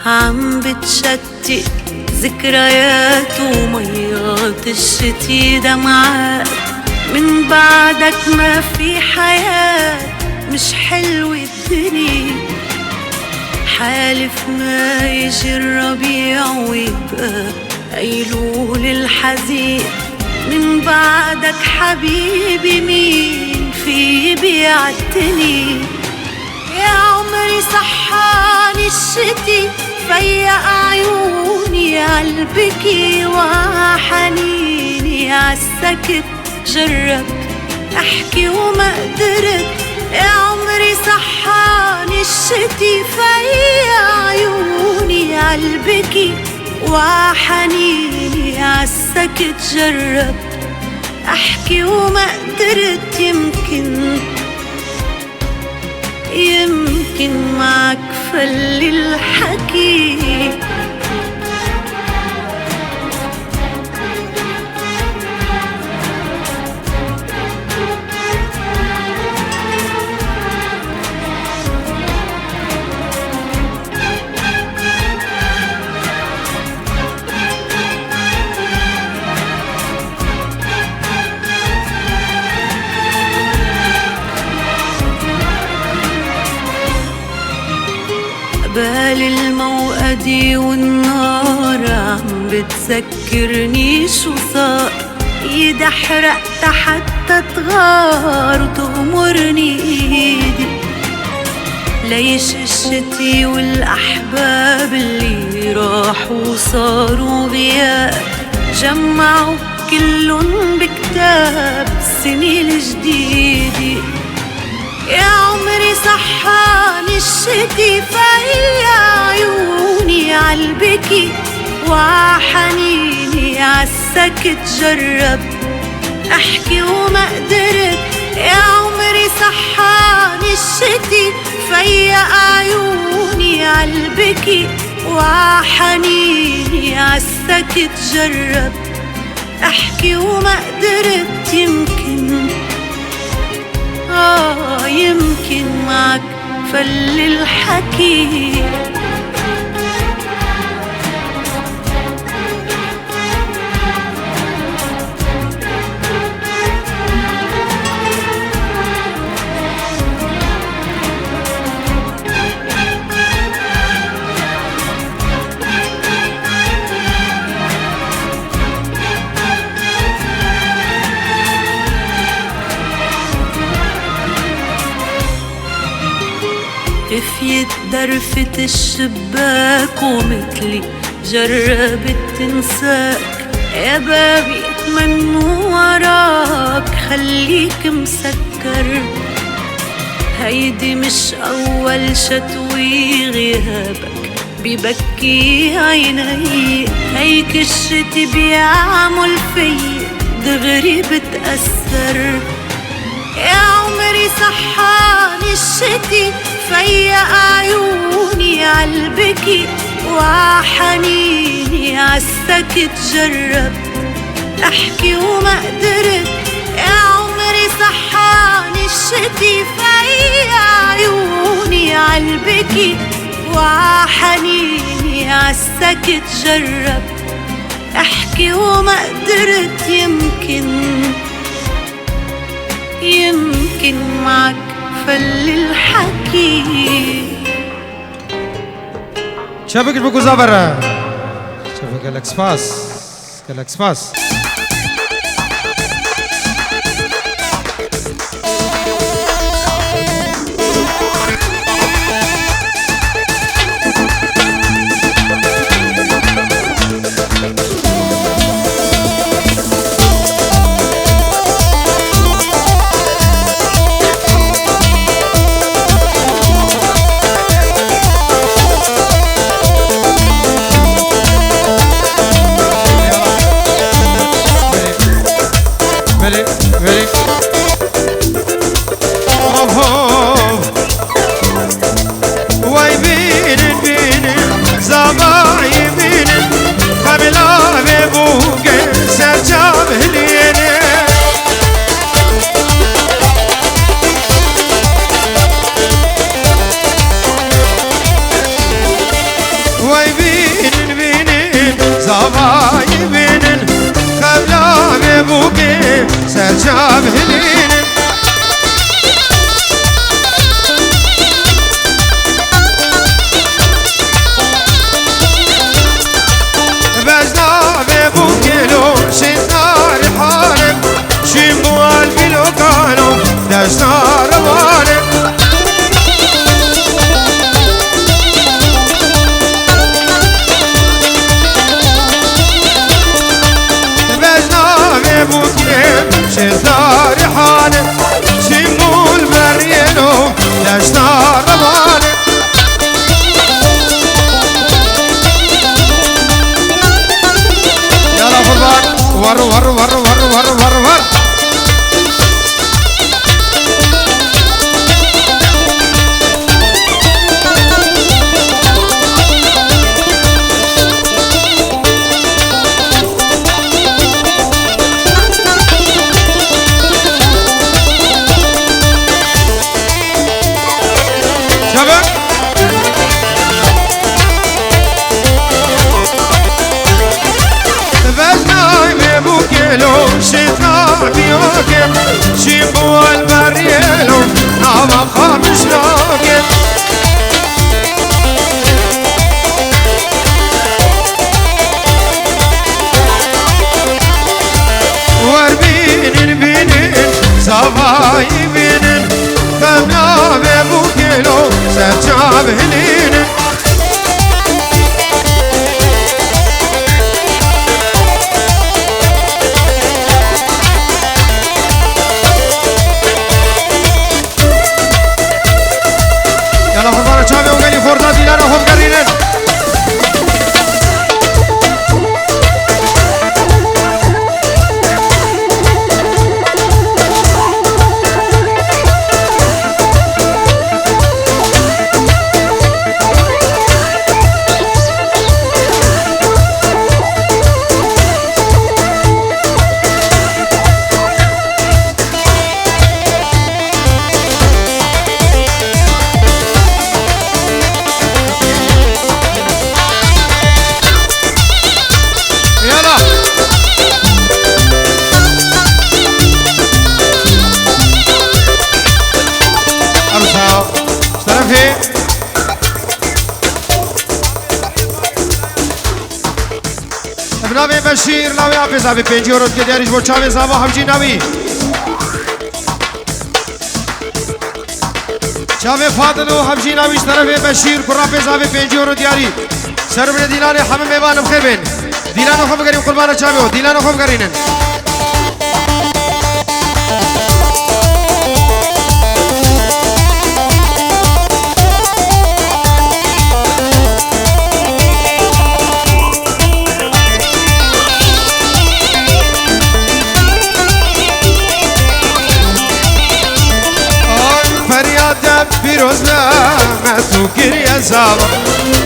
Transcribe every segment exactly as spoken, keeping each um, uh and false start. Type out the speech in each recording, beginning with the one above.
عم بتشتي ذكريات وميات الشتي دمعات. من بعدك ما في حياة، مش حلوة الدنيا. حالف ما يجي الربيع ويبقى أيلول الحزين. من بعدك حبيبي مين في يبيع الدنيا؟ يا عمري صحاني الشتي، فيق عيوني عالبكي وحنيني عالسكت. جربت احكي وما قدرت، يا عمري صحاني الشتي، فيق عيوني عالبكي وحنيني عالسكت. جربت احكي وما قدرت، يمكن يمكن معك فل الحكي. قبال الموقدة والنار عم بتذكرني شو صار. إيد حرقت حتى تغار وتغمرني إيدي. ليش الشتي والأحباب اللي راحوا صاروا غياب؟ جمعوا كلن بكتاب السنة الجديدة. يا عمري صحاني الشتي، فيق عيوني عالبكي وحنيني عالسكت. جربت احكي وما قدرت، يا عمري صحاني الشتي، فيق عيوني عالبكي وحنيني عالسكت. جربت احكي وما قدرت، يمكن، آه، يمكن معك فل الحكي. خفيت درفة الشباك ومتلي جربت تنساك. يا بابي، من وراك خليك مسكر. هيدي مش أول شتوي غيابك، ببكي عيني. هيك الشتي بيعمل في، دغري بتأثر. يا عمري صحاني الشتي، فيق عيوني عالبكي وحنيني عالسكت. جربت احكي وما قدرت، يا عمري صحاني الشتي، فيق عيوني عالبكي وحنيني عالسكت. جربت احكي وما قدرت، يمكن، يمكن معك فل الحكي. Çavekiş bikû Zaver. Çavek gelek spas. Gelek spas. Wey bînin, bînin, zavayî bînin, xewla vê bûkê ser çav hilînin. Bejna vê bûkê lo şêzdarî halim, şîn bû albîlo kalo deşna rewale. Bejna vê bûkê şêzdarî halim, şîn bû beriyê lo deşna rewale. Yala qurban. War, war, war. Çabuk. Vejnay me bûkelo şêta biyake, şîn bû alberiyelo nava qamişlake. Wer bînin, bînin, zavayî bînin, xemla vê bûkelo ser çav hilînin. Yala qurbana çavê û gelî xorta dîlana xwe bigerînin. Yala. Arsa. Ji terefê. Bi navê Beşîr, lawê apê zavê pêncî euro dike diyarî ji bo çavê zava hevjîna wî. Çavê Fadil û hevjîna wî ji terefê Beşîr, kura pê zavê pêncî euro diyarî. Ser û binê dîlanê hemî mêvan bi xêr bên. Dîlana xwe bigerîn qurbana çavê û dîlana xwe bigerînin. Ay, ferya te pîroz be, me tu kiriye zava.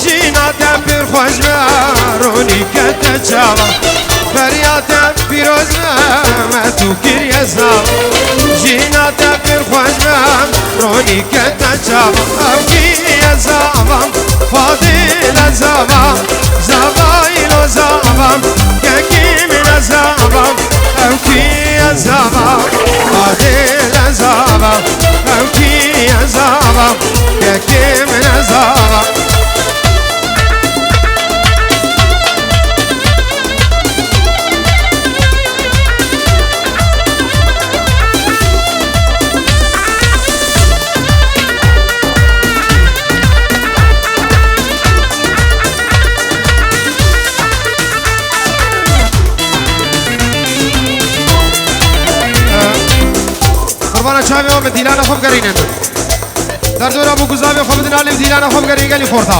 Jîna te pir xweş be, ronî kete çava. Ferya te pîroz be, me tu kiriye zava. Jîna te pir xweş be, ronî kete çava. Ew kiriye zava, Fadil e zava. Zava îlo zava, kekî min e zava. Ew kiriye zava, Fadil e zava. Ew kiriye zava, kekî min e zava. Qurbana çavê wan, bi dîlana xwe bigerînin. Derdora bû ku zavê xwe bidin alê, bi dîlana xwe bigerîn gelî xorta.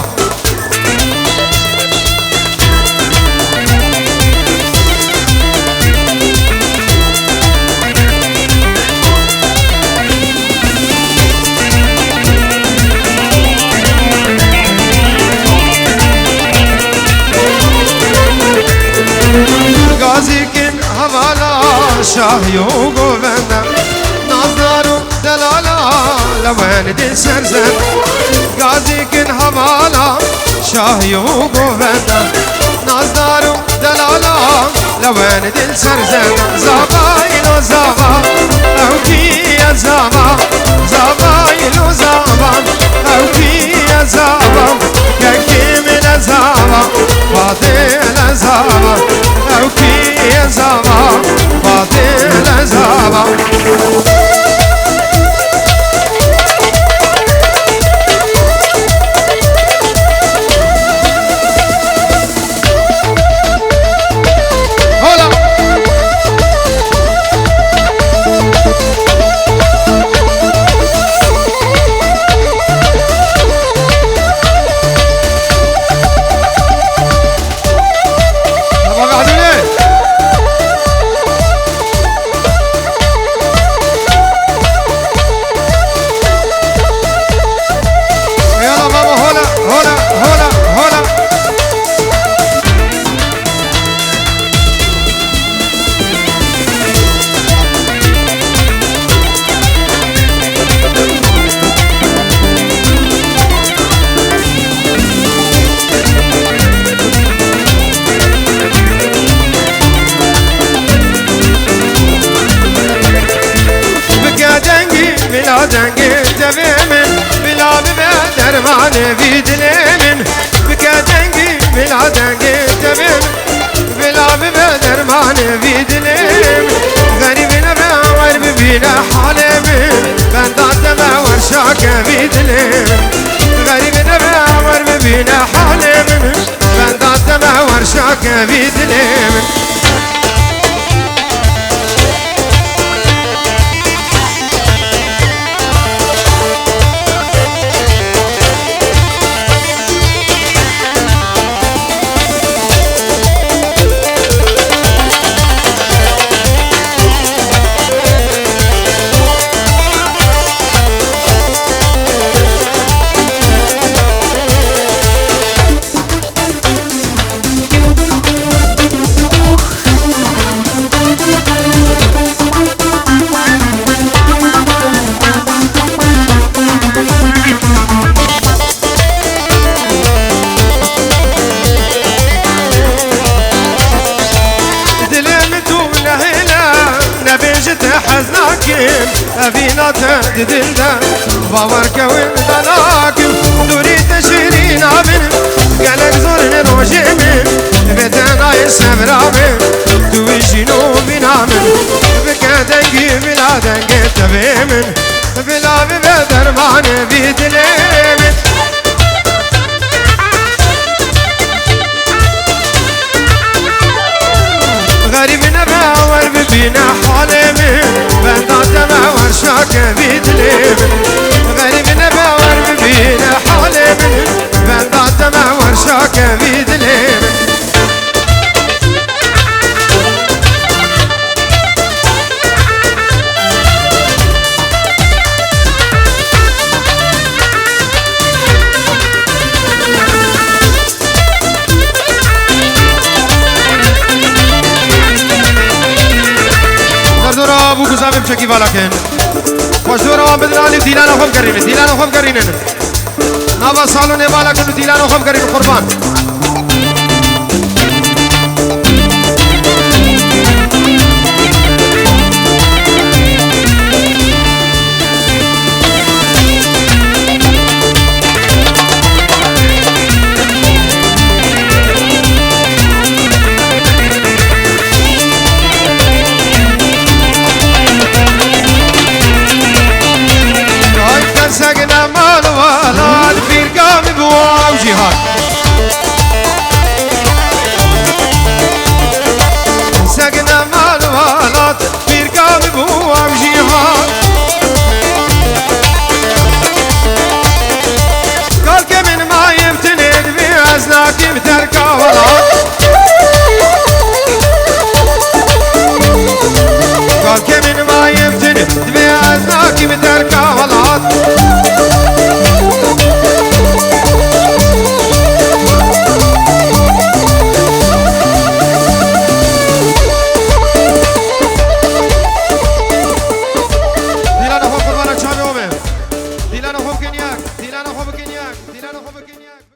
Gazî kin hevala şahî û govenda, nazdar û delala lewendên serzen. Gazî kin hevala Şahî û govenda, nazdar û delala, lewen dil ser zenda. Zava îlo zava, ew kî ye zava? Zava îlo zava, ew kî ye zava? Kekê min e zava, Fatê le zava, ew kî ye zava? Fatê le zava. Hola. Tamam, hadi. Yala baba, hola, hola, hola, hola. Bike dengî, bila dengê devê min, bila bibe dermanê vî dilê min. Bike dengî, bila dengê devê min, bila bibe dermanê vî dilê min. Xerîbî nebe wer bibîne halê min, benda te me wer şake vî dilê min. Xerîbî nebe wer bibîne halê min, benda te me wer şake vî dilê min. Dilê min tu nehêle, nebêje te hez nakim. Evîna te di dil de, bawer ke wê min de nakim. Dûrî te şêrîna min, gelek zor ne rojê min. Vê te nayê sevra min, tu wî jîno mîna min. Bike dengî bila dengê tevê min, bila bibe dermanê vî dilê min. Xerîb nebe wer bibîne halê min, benda te me wer şake vî dilê min. Xerîb nebe wer bibîne halê min, benda te me wer şake vî dilê min. Derdora bû ku zavê biçekî vala kin. Xweş dora wan bidin alî û dîlana xwe bigerînin, dîlana xwe bigerînin. Nava salonê vala kin û dîlana xwe bigerînin qurban.